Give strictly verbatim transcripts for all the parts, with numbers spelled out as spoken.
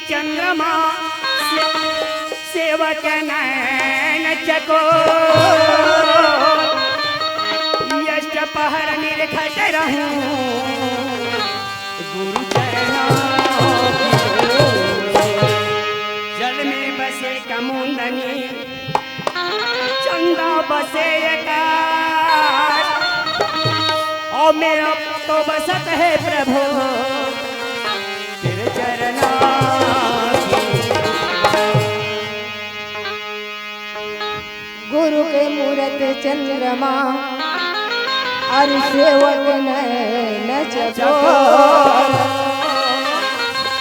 चंद्रमा सेवक नैन चको, अष्ट पहर निरखत रहूं गुरु चरणों की। जल में बसे कमुंदनी, चंदा बसे आकाश, और मेरा तो बसत है प्रभु तेरे चरणों की। गुरु के मूरत चंद्रमा, अरु सेवक नैन चकोर।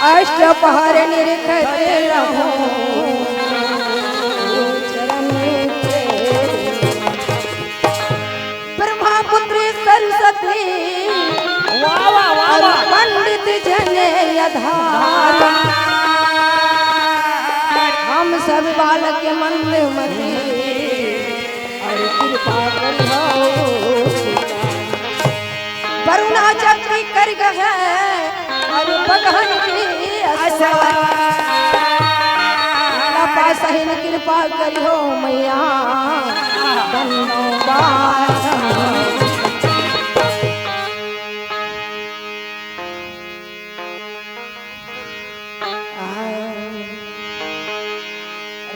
अष्ट पहर निरखत रहूं चरण तेरे। ब्रह्मा पुत्री सरस्वती, वाह, वाह, वाह, अरु वाह। पंडित जन आधार। हम सब बालक मंदमती, अरु कृपा करिहो। वरुणा चक्री कर गए अरु बगहन की असवा। लपा सहिन कृपा करिहो मैया, बंदो बास।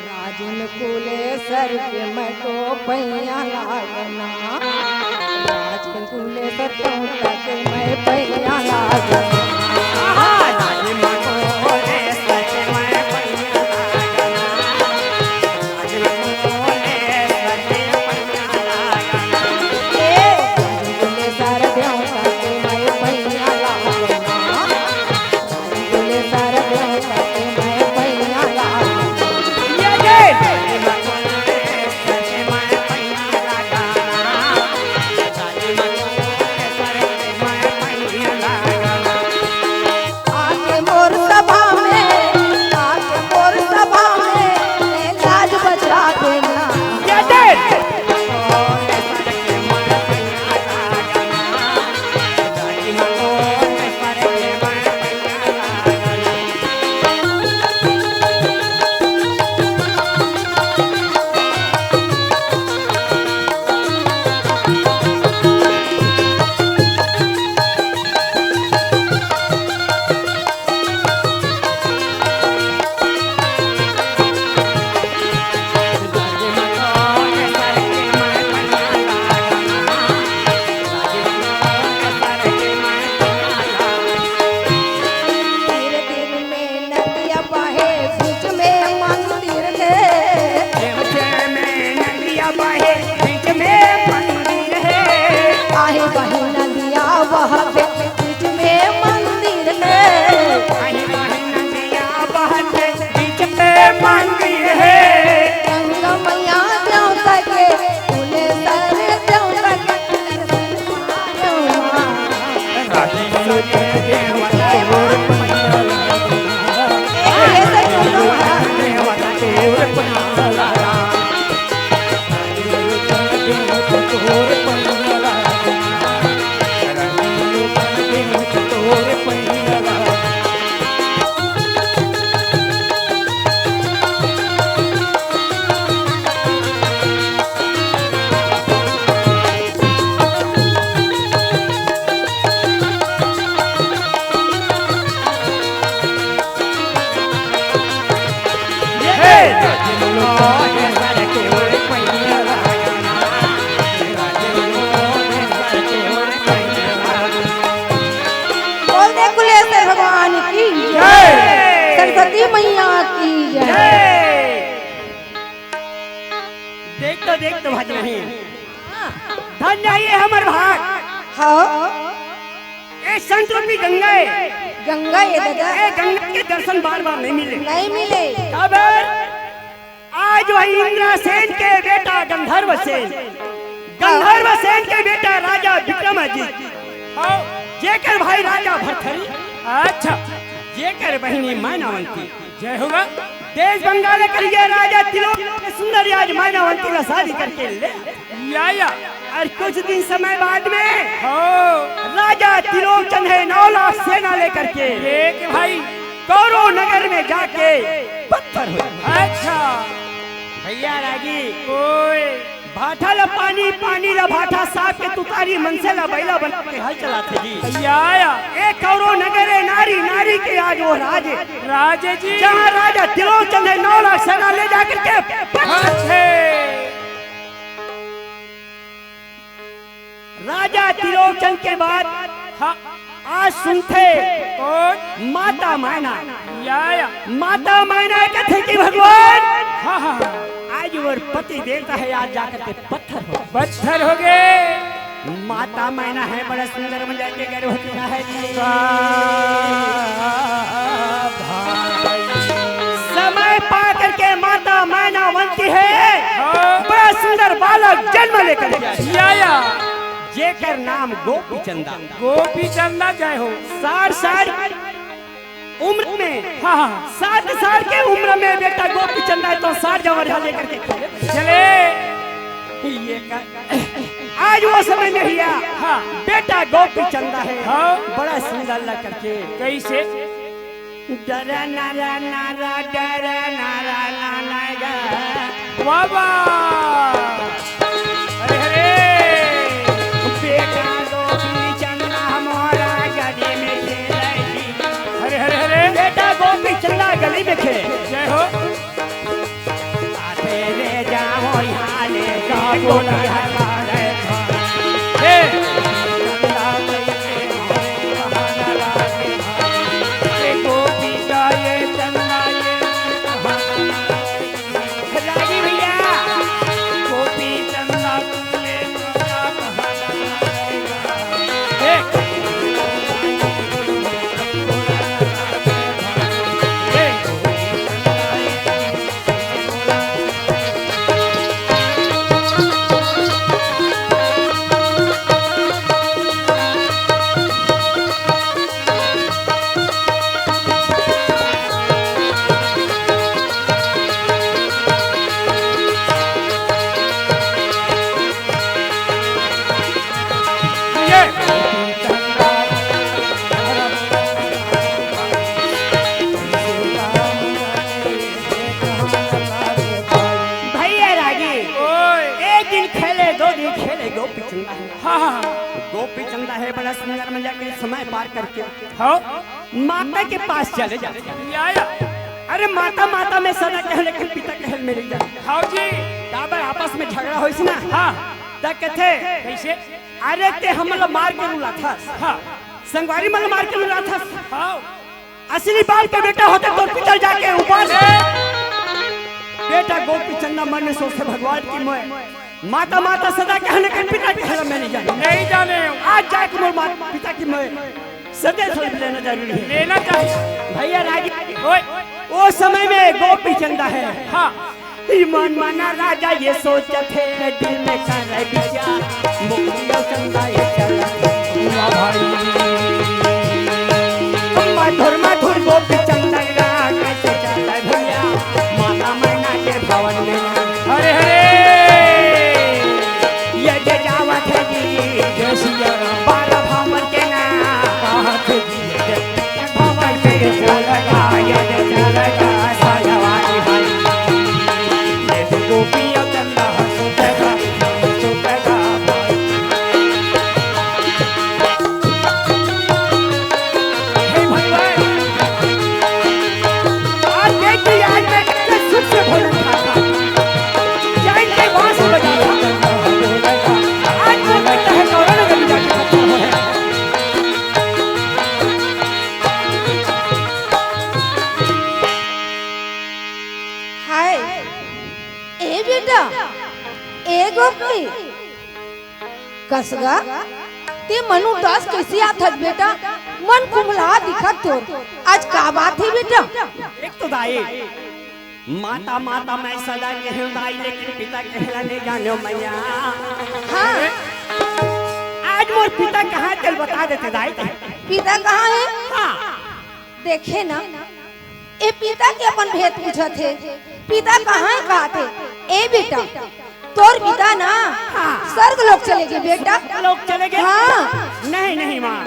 राजन कुलेसर के मैं तो पैया लागना, राजन कुलेसर तो तक मैं पैया लागना। आके मोर सभा में, आके मोर सभा में, ए लाज बचा देना। तीर तीर में नदिया बहे, बीच में मंदिर है। बीच में नदिया बहे, बीच में मंदिर है। आहे बही नदिया बहत, बीच में मंदिर है। आहे बही नदिया बहत, बीच में मंदिर है। गंगा मैया देवता के, कुलेसर देवता के दर्शन मारो माँ। बोल दे कुलेश्वर भगवान की जय। जय। सरस्वती मैया की जय। जय। देख तो, देख तो भज नहीं। धन्य ये हमर भाग। हाँ। ए संत रूपी गंगा ए। गंगा ए दादा। ए गंगा के दर्शन बार बार नहीं मिले। नहीं मिले। काबर? आज वही इंद्रसेन के बेटा गंधर्व सेन, गंधर्व सेन के बेटा राजा विक्रमादित्य, हाँ। जेकर भाई राजा भरथरी, अच्छा। जेकर बहिनी मैनावंती। जय होगा। देश बंगाल कर ये राजा तिलोक के सुंदर आज मैनावंती ला शादी करके ले। या, या। और कुछ दिन समय बाद में हाँ। राजा तिलोक चंद है नौ लाख सेना लेकर के। ये के भाई। कौरव नगर में जाके पत्थर हो। अच्छा। भैया रागी, ओए। भाठा ला पानी, पानी ला भाठा, सांप के तुतारी, मनसे ला बइला बना के हल चलाथे जी। भैया आया। ए कौरव नगर ए नारी, नारी के आज वो राज ए। राज ए जी। जहाँ राजा त्रिलोचन हे, नौ लाख सेना ले जाकर के पत्थर। अच्छे। राजा त्रिलोचन के बाद हाँ। आज सुनथे कौन? माता मैना। या, या। माता मैना कथे कि भगवान, हाँ, हाँ, हाँ। आज मोर पति देवता हे, आज जाकर के पत्थर हो। पत्थर हो गे। माता मैना हे, बड़ा सुंदर मन जाके गर्भवती हे जी। वाह, भाई। समय पा करके माता मैना बनती हे, हाँ। बड़ा सुंदर बालक जन्म लेकर के आए। या, या। जेकर नाम गोपी चंदा। गोपी चंदा जय हो। साठ साल उम्र में, हाँ, हाँ। सात साल के उम्र में बेटा गोपी चंदा तो साठ जवर लेकर के चले। ये का, आज वो समय में भैया, हाँ। बेटा गोपी चंदा हे, हाँ। बड़ा सुंदर लग करके। कैसे? डरा नारा नारा, डरा नारा नारा गा। वाह, वाह। अरे, अरे। बेटा गोपी चंदा मोरा गली में खेले जी। अरे, अरे, अरे। बेटा गोपी चंदा गली में खेले। जय हो। तेरे जाओ यहाँ ले जाओ बोला हमारे। हे। चंदा कैसे बहाना लागे भाई। ये गोपी का ये चंदा ये बहाना लागे। रागी भैया। गोपी चंदा तुमने बहाना लागे। हे। हे। भैया रागी, ओए। एक दिन खेले, दो दिन खेले, गोपी चंदा। हाँ, हाँ। गोपी चंदा हे, बड़ा सुंदर मजा के समय पार करके हाँ। माता के पास चले जाथे। या, या। अरे माता, माता मैं सदा कहे, लेकिन पिता कहे मेरे जान। हाँ जी। काबर आपस में झगड़ा होइस ना। हाँ। त कथे, कैसे? अरे ते हमला मार के रुलाथस। हाँ। संगवारी मन मार के रुलाथस। हाँ। असली बाप के बेटा होते तोर पिता जाके उपास। बेटा गोपी चंदा मन में सोचथे भगवान कि मैं माता, माता सदा कहने के पिता के हला मैं नहीं जाने। नहीं जाने। आज जाके मोर माता पिता की मैं सदे से लेना जरूरी है। लेना चाहिए। भैया रागी, ओए। वो समय में गोपी चंदा हे। हाँ। ई मन माना राजा ये सोचत हे, दिल में कर विचार, मुखिया चंदा ये चल। वाह भाई। मधुर मधुर गोपी चंदा कैसे चल भैया, माता मैना के भवन में। हरे हरे। ये जे जावत हे जी, जय सिया राम। बारह भवन के ना। कहा थे जी, जय भवन में चल गा, ये जे चल गा, साया वाली भाई। ये तो गोपिया चंदा हंसो पैदा, हंसो पैदा भाई। हे भगवान, आज देख के आज मैं कितने सुख से भोजन खाता। जय जय बांस बजाता। आज वो कहता है गौरव नगर में जाके खत्म हो है। हाय, ए बेटा, ए गोपी, कस गा, ते मन उदास कैसे आथस बेटा? मन कुम्हला दिखत तोर। आज का बात हे बेटा? एक तो दाई, माता, माता मैं सदा कहूँ दाई, लेकिन पिता कहला नहीं जानो मैया। हाँ। आज मोर पिता कहाँ हे, तेल बता देते दाई। पिता कहाँ हे? हाँ। देखे ना, ए पिता के अपन भेद पूछत हे, पिता कहाँ हे कहत हे? ए बेटा, तोर पिता ना हाँ। स्वर्ग लोक चले गे बेटा। लोक चले गे? हाँ। नहीं, नहीं माँ,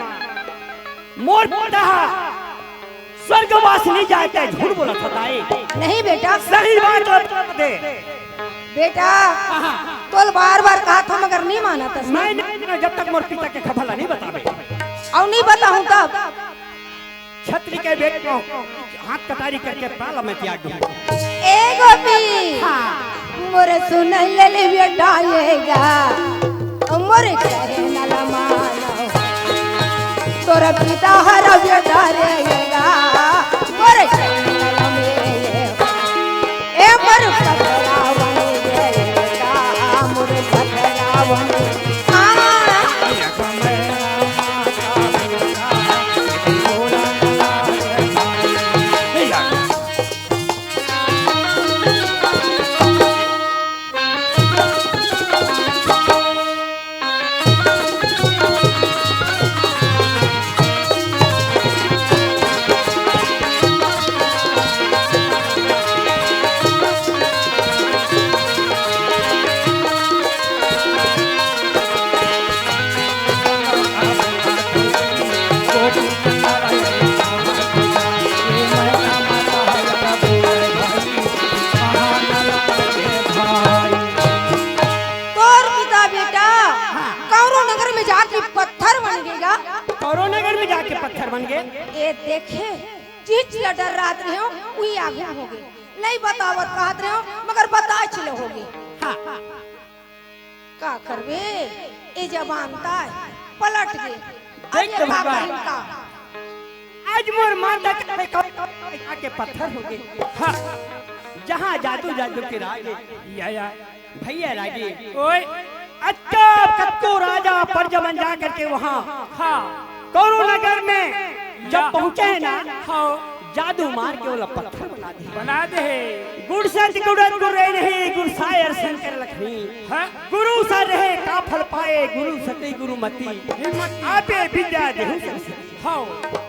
मोर पिता हा स्वर्गवास नहीं जाए, ते झूठ बोलत हस दाई। नहीं बेटा। सही बात बता दे। बेटा, हाँ। तोल बार बार कहा था मगर नहीं मानत हस। मैं नहीं मानों जब तक मोर पिता के खबर ला नहीं बताबे। अउ नहीं बताहूँ तब? छतरी के बेटा, हाथ कटारी करके प्राण मैं त्याग दूँ। ए गोपी। हाँ। मोर सुन ले ले बेटा ये गा, मोर कहे न लमानो। तोर पिता हर बेटा रे ये गा, मोर कहे न लमानो। ए मोर पथरावन ये गा, मोर पथरावन। हाँ। तोर पिता बेटा हाँ। कौरव नगर में जाके पत्थर बन गे गा। कौरव नगर में जाके पत्थर बन गे। ए देखे, जिच ल डर्रात रहेंव, उही आगू होगे। नहीं बतावत कहत रहेंव, मगर बताएच ल होगे। हाँ। का करबे, ए जबान ताय पलट गे। देख अब तो ये का भगवान। कहिन का? आज मोर माता के आके पत्थर होगे। हाँ, जहाँ जादू जादू के राज हे। या, या। भैया रागी। ओए। अच्छा, कतको राजा प्रजा मन जा करके वहाँ हाँ। कौरव नगर में जब या। पहुँचे हे ना, हाँ। जादू मार के ओला पत्थर बना दे। बना दे हे। गुर सत गुर गुर रहे नहीं, गुर सायर शंकर लखनी। हाँ। गुरु सा रहे का फल पाए, गुरु सती गुरु मती। हिम्मत। आपे विद्या देहु संस्कृति। हाँ।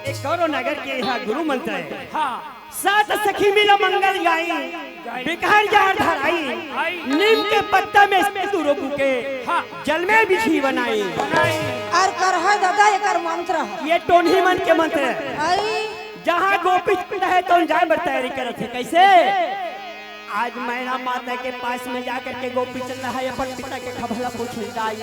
एक कौरव नगर के यहाँ गुरु मंत्र हे। हाँ। सात सखी मिल मंगल गाई, गाई। बिकहर जहर धराई, आई। नीम के पत्ता में सिंदूर फूके, हाँ। जल में बिछी बनाई। बनाई। अउ करहा दादा एकर मंत्र हे। ये टोनही मन के मंत्र हे। आई। जहाँ गोपी चंद हे तो जाए बर तैयारी करत हे। कैसे? आज मैना माता के पास में जा करके गोपी चंद हे अपन पिता के खबर ला पूछे दाई।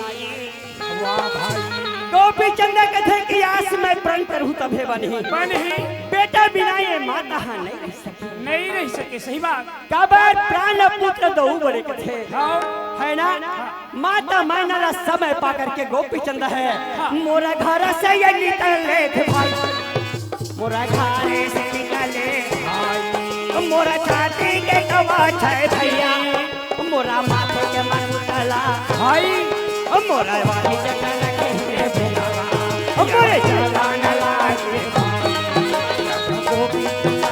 वाह भाई। गोपी चंद कथे कि आस मैं प्रण करहूँ तभे बनही। बनही। बेटा बिना ये माता हा नहीं रह सके। नहीं रह सके, सही बात। काबर प्राण पुत्र दो बड़े कथे। हाँ। हे ना? हाँ। माता मैना ला समय पा करके गोपी चंद हे। हाँ। मोर घर से ये निकल ले थे भाई। मोर घर से निकले भाई। मोर छाती के कवच हे भैया। मोर माथे के मुकुटला। भाई। मोर वाली जगह रखे हे बेलवा। मोर चंदन लागे भाई। गोपी चंद।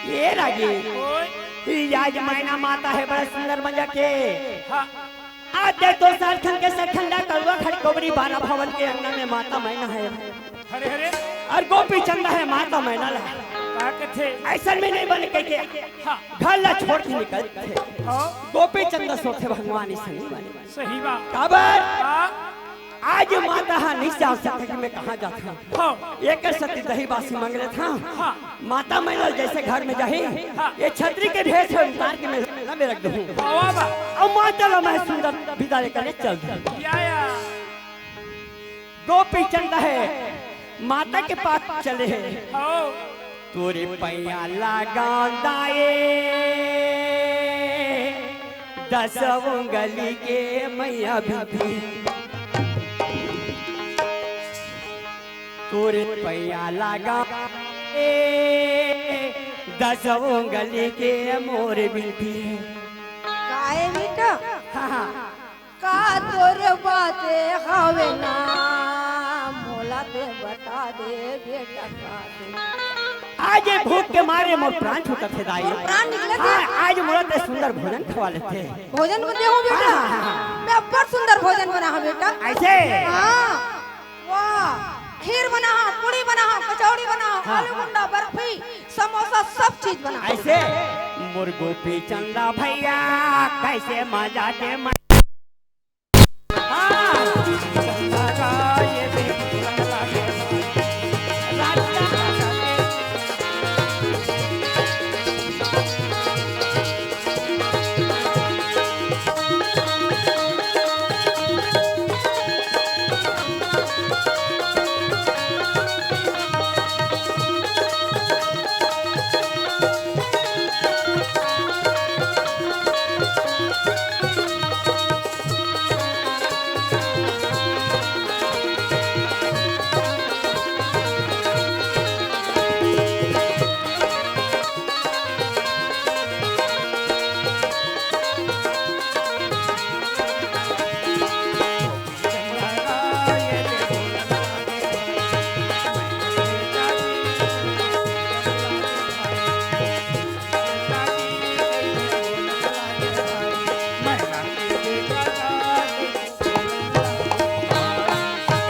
ये रागी, ओए। ये आज मैना माता हे, बड़ा सुंदर मजा के। हाँ। आज दे तो सारखन के सरखंडा कड़वा खड़कोबरी बारा भवन के अंगना में माता मैना हे। हरे हरे। अउ गोपी चंद हे माता मैना ला। का कथे? अइसन में नहीं बने कहिके हाँ। घर ला छोड़ के निकल थे। हाँ। गोपी चंद सोचे भगवान अइसन नहीं बने। सही बात। काबर? हाँ। आज माता हा नहीं जान सकते कि मैं कहाँ जाता हूँ। हाँ। एक सती दही बासी मांग लेता हूँ। हाँ। माता मैना जैसे घर में जाही, हाँ। ये छतरी के भेष हे उतार के मैं ना में रख दूँ। वाह, वाह। अउ माता ला मैं सुंदर बिदा लेकर चल दूँ। या, या। गोपी चंद हे, माता के पास चले हे। हाँ। तोरे पैया लगांव दाई, दस उंगली के मैया बिनती। तोरे पैया लगांव ए, दस उंगली के मोर बिनती। काहे बेटा? हाँ, हाँ। का तोर बाते हवे ना, मोला ते बता दे बेटा का तू। आज ये भूख के मारे मोर प्राण छूटत हे दाई। प्राण निकलत हे? हाँ, आज मोला ते सुंदर भोजन खवा लेते। भोजन बने हो बेटा? हाँ, हाँ, हाँ। मैं अब्बड़ सुंदर भोजन बना हूँ बेटा। ऐसे? हाँ। वाह, खीर बना हा, पूड़ी बना हा, कचौड़ी बना हा, हाँ, आलू हाँ। गुंडा, बर्फी, समोसा, सब चीज बना हा। ऐसे? मोर गोपी चंदा भैया, कैसे मजा के म- हाँ।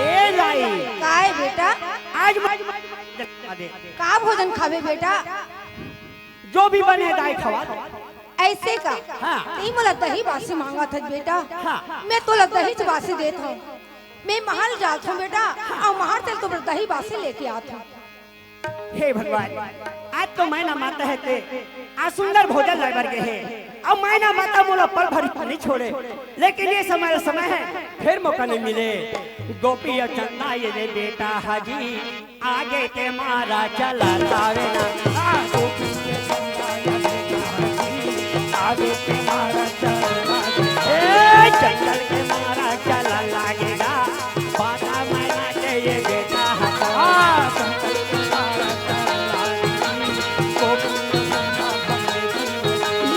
ए दाई। काय बेटा? आज मैं का भोजन खाबे बेटा? जो भी बने दाई खवा। ऐसे का? हाँ। तैं मोला दही बासी मांगत हस बेटा। हाँ। मैं तोला दही बासी देत हूँ। मैं महल जात हूँ बेटा, हाँ। अउ महल से तोला दही बासी लेके आत हूँ। हे भगवान, आज तो मैना माता हे ते, आज सुंदर भोजन लाए बर गे हे। अउ मैना माता मोला पल भर नहीं छोड़े, लेकिन ये समय समय हे, फिर मौका नहीं मिले। गोपी अउ चंदा ये दे बेटा हाजी, आगे के मारा चला लावे ना। आगे के मारा चला लागे। ए, जंगल के मारा चला लागेगा। बाता मैना के ये बेटा हटा। हाँ, जंगल के मारा चला लागे।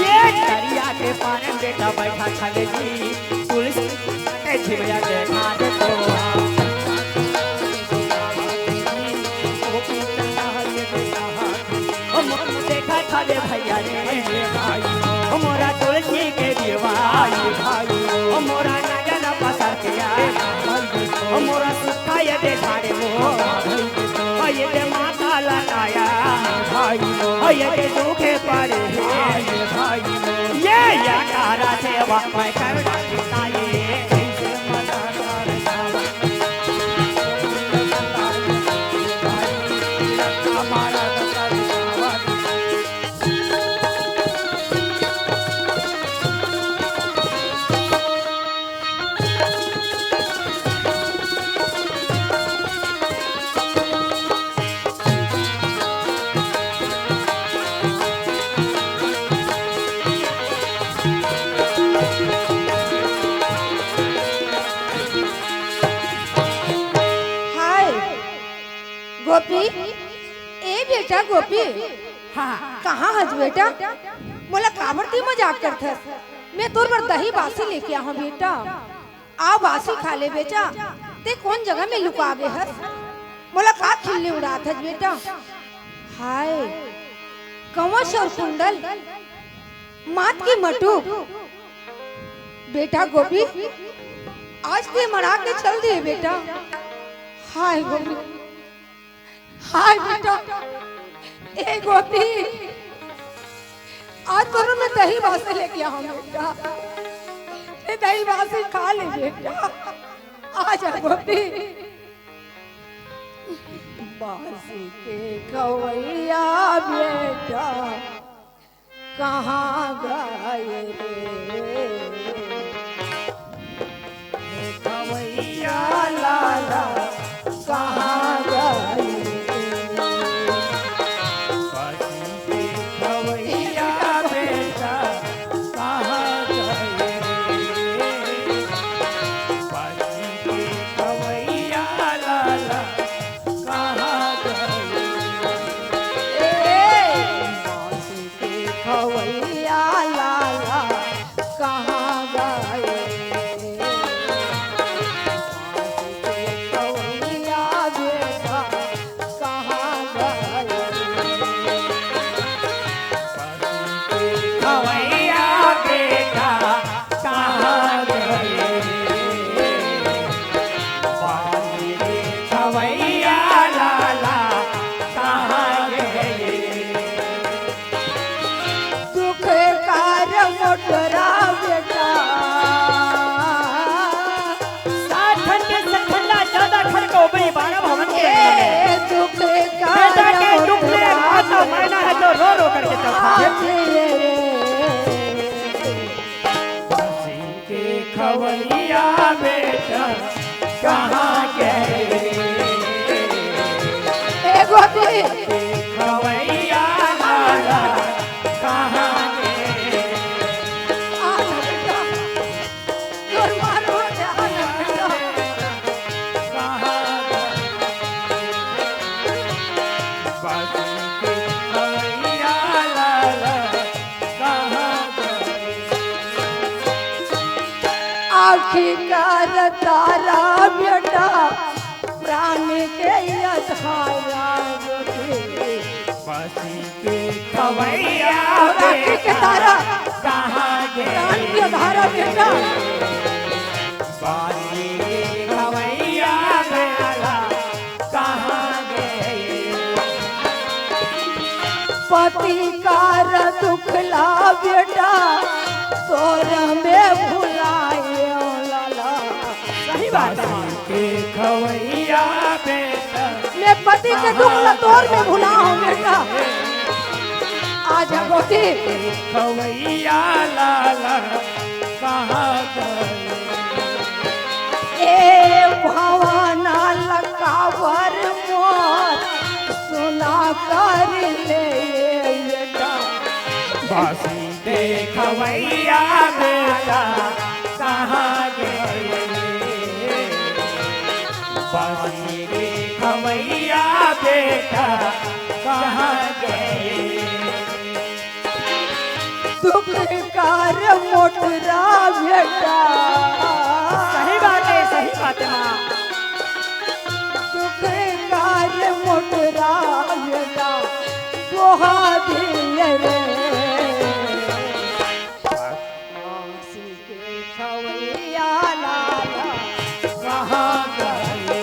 ये दरिया के पार में बेटा बैठा खलेगी। पुलिस ए झिमया देखा दे तो। ओ मोर देखा खा दे भैया रे। ओ मोरा तुलसी के दीवा। ओ मोरा नजर पसर के आ। ओ मोरा सुखा ये देखा दे वो। ओ ये दे माता लगाया। ओ ये दे सूखे पड़े हैं। ये या तारा सेवा मैं कर डालता ये। हाय, गोपी, ए बेटा गोपी, हाँ। कहाँ हस बेटा? मोला काबर ते मजाक करथस? मैं तोर बर दही बासी लेके आहूँ बेटा। आ बासी खा ले बेटा, ते कोन जगह में लुका गे हस? मोला का खिल्ली उड़ात हस बेटा? हाय, कवच अउ कुंडल, माथ के मटुक। बेटा गोपी, आज ते मरा के चल दिए बेटा। हाय गोपी, हाय बेटा, ए गोपी, आज तोर मैं दही बासी लेके आहूँ बेटा, ए दही बासी खा ले बेटा, आ जा गोपी। बासी के खवैया बेटा, कहाँ गए रे? हे खवैया लाला, कहाँ गए रे? बासी के खवैया बेटा, कहाँ गए रे? बासी के खवैया लाला, कहाँ गए रे? ए, बासी के खवैया लाला कहाँ गए? खवैया लाला कहाँ गे? आ बेटा, तोर मारो ध्यान बेटा। कहाँ गे? बासी के खवैया लाला कहाँ गे? आँखी कर तारा बेटा, प्राण के अधारा गे। बासी के खवैया आँखी के तारा, कहाँ गे? प्राण के अधारा बेटा। बासी के खवैया बेटा, कहाँ गे? पति कर दुख ला बेटा, तोर में भुलाए ओ लाला। सही बात है। बासी के खवैया बेटा। मैं पति के दुख ला तोर में भुला हूँ बेटा। आजा गोपी। खवैया लाला कहाँ गे? ए भवाना लकावर मोर सुना कर ले बेटा। बासी के खवैया बेटा कहाँ गे? बासी के खवैया बेटा कहाँ गे? दुख कर मोटरा बेटा। सही बात है, सही बात है माँ। दुख कर मोटरा बेटा, दोहा दिए रे। बासी के खवैया लाला कहाँ गे रे?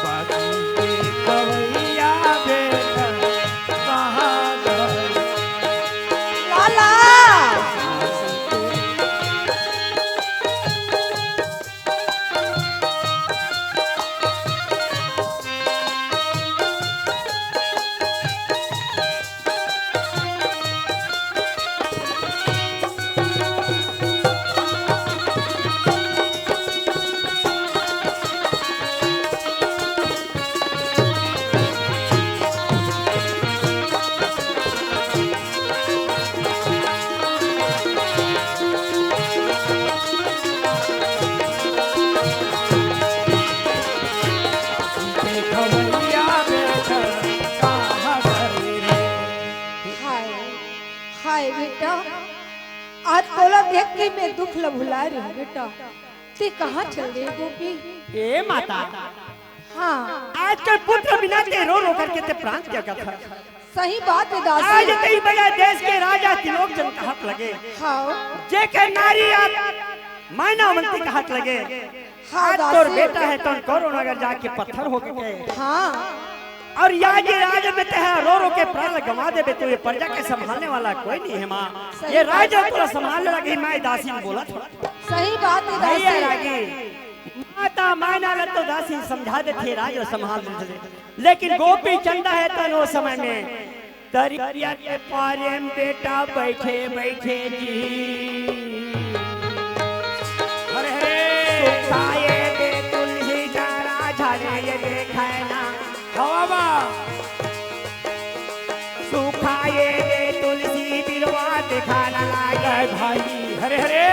बासी के खवैया बेटा कहाँ गे? लाला। हाय, हाय बेटा, आज तोला देख के मैं दुख ल भुला रही हूँ बेटा। ते कहाँ चल दे गोपी? ए माता, हाँ। आजकल पुत्र बिना ते रो रो करके ते प्राण त्यागत हस। सही बात है दासी। आज ते बड़ा देश के राजा तिलोक जन कहत लगे। हाँ। जेकर नारी आज मैनावंती कहत लगे। हाँ, आज तोर दासी। बेटा है तो कौरव नगर जाके पत्थर हो गए। हाँ। और या जे राज में ते ह रो रो के प्राण गंवा देबे तो ये प्रजा के संभालने वाला कोई नहीं है माँ। सही ये राज बात। तोला संभालने लगी मैं दासी बोलत हूँ। सही बात है भैया दासी। रागी। माता मैना ल तो दासी समझा देथे, राज ल संभाल देथे। लेकिन गोपी चंदा है तन ओ समय में तरिया के पारे में बेटा बैठे बैठे जी। अरे हे। सुखाए दे तुलसी जरा झरे ये देखे ना। हवा बा। सुखाए दे तुलसी बिलवा दिखाना लागे भाई। हरे हरे।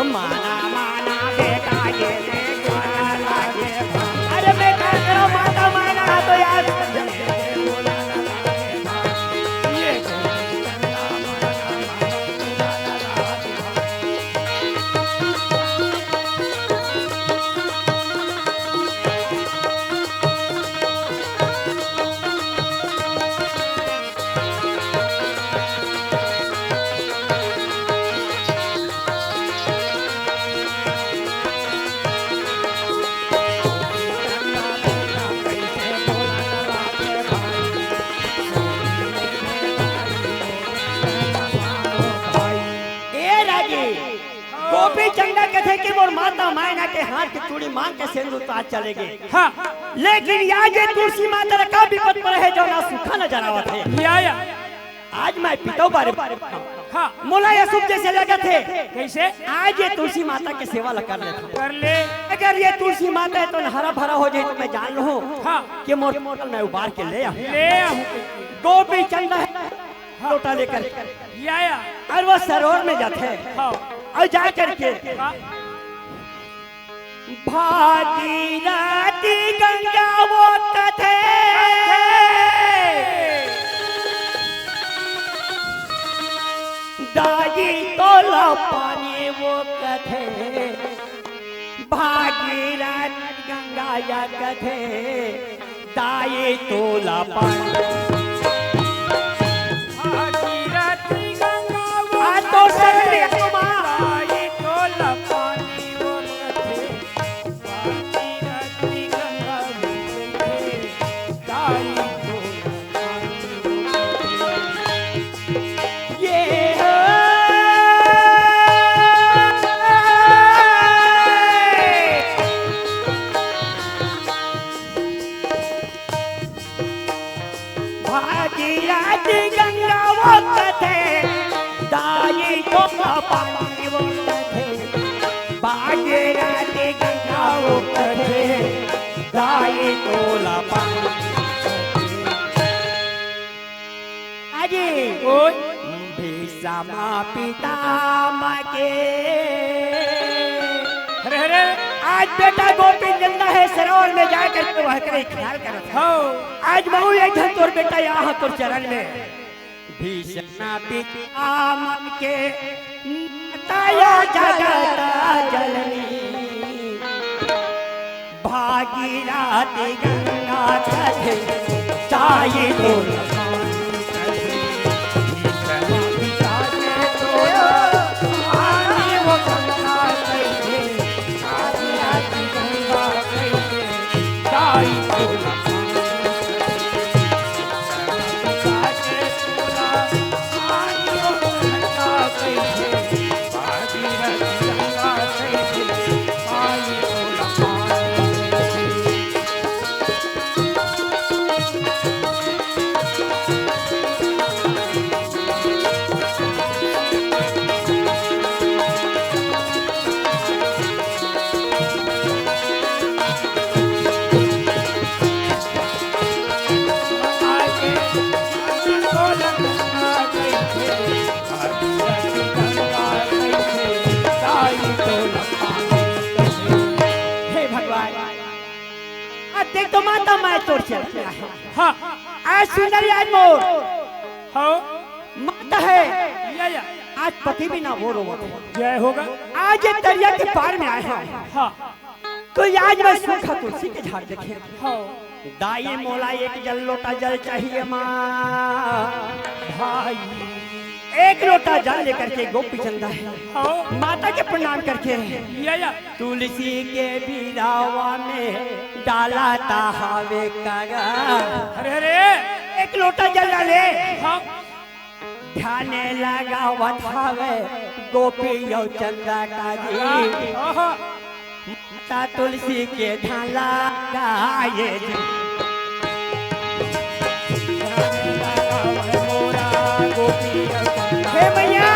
माना माना बेटा ये देखा लागे भाई। अरे मैं क्या करूं, माता माना तो यार। ये ए रागी, गोपी चंदा कथे कि मोर माता मायना के हाथ के चूड़ी मांग के सेंदूर ताज चले गे। हाँ। लेकिन या जे तुलसी माता ला का बिपत पड़े हे, जो ना सुखा नजर आवत हे। या, या। आज मैं पितौ बारे हाँ। मोला ये शुभ जैसे लगत हे। कैसे? आज ये तुलसी माता के सेवा ला कर लेथंव। कर ले। अगर ये तुलसी माता हे तो हरा भरा हो जाही, तो मैं जान लूँ हाँ। कि मोर मैं उबार के ले आहूँ। ले आहूँ। गोपी चंदा हे, हाँ। लोटा लेकर। या, या। अउ वो सरोवर में जाथे। हाँ। अउ जा करके हाँ। भागीरथी गंगा वो कथे, दाई तोला पानी वो कथे। भागीरथी गंगा या कथे, दाई तोला पानी। भागीरथी गंगा वो आज तो कथे, सगले को माँ। दाई तोला पानी वो कथे। भागीरथी गंगा वो कथे, दाई तोला पानी वो कथे। ये हो। भागीरथी गंगा वो कथे, दाई तोला पानी वो कथे। भागीरथी गंगा वो कथे, दाई तोला पानी। अजी। ओए। भीष्म पितामह के। अरे, अरे। आज बेटा गोपी जिंदा हे, सरोवर में जा करके वहकरे ख्याल करत हे। हाँ। आज महूँ एक झन तोर बेटा यहाँ तोर चरण में। भीष्म पितामह के माता या जगत जननी। भागीरथी गंगा कथे, दाई तोला पानी कथे। भीष्म पिता के तोला पानी वो गंगा कथे। भागीरथी गंगा कथे, दाई तोला पानी कथे। भीष्म पिता के तोला पानी वो गंगा कथे। हे भगवान, आज देख तो माता मैं तोर चरण में आहे। हाँ। आज सुंदरी आज मोर हाँ। माता हे। या, या। आज पति बिना वो रोवत हे। जय होगा। आज ये तरिया के पार में आए हँव। हाँ। तो आज मैं सूखा तुलसी के झाड़ देखे। हाँ। दाई मोला एक जल लोटा जल चाहिए माँ। भाई। एक लोटा जल लेकर के गोपी चंदा हे। हाँ। माता के प्रणाम करके या, या। तुलसी के बिरवा में डालत हावे कगा। अरे, अरे। एक लोटा जल डाले। हाँ। ध्यान लगावत हावे गोपी अउ चंदा काजी। आहा। माता तुलसी के ध्यान लगाए जी। हे मैया।